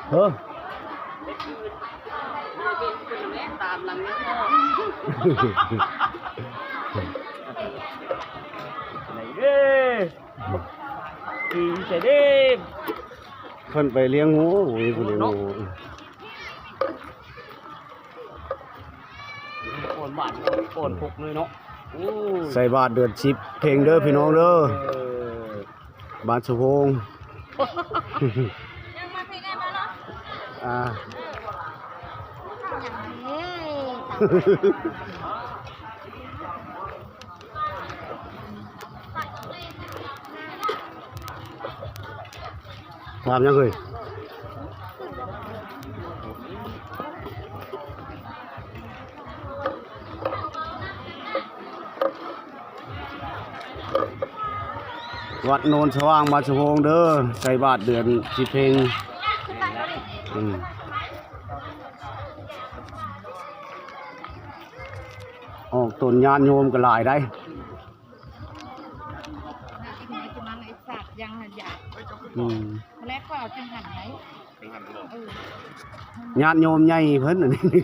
ເອີ ໄດ້ເດ້. ດີໃຈເດ້ ເພິ່ນໄປລ້ຽງງົວ ໂອ້ຍ ໄປລ້ຽງງົວ ກ່ອນບ້ານ ກ່ອນຄົກເລີຍເນາະ. ໂອ້ຍ ໃສ່ບາດເດືອນສິບເພັງເດີພີ່ນ້ອງເດີ ເອີ ບ້ານສະໂພງ ຍັງມາພີ້ແນ່ບໍ່ເນາະ ອ່າ ເອີ ຫຍັງນີ້ ຖາມຫຍັງເອີຍ? ວັດໂນນສະຫວ່າງ ບ້ານສະໂພງເດີ ໃສ່ບາດເດືອນສິບເພັງ ອືມ ອອກຕົນຍາດໂຍມກໍຫຼາຍໄດ໋. ອືມ ແລ້ວກໍເອົາຈັງຫັ້ນໄດ໋ ເອີ ຍາດໂຍມໃຫຍ່ເພິ່ນ ອັນນີ້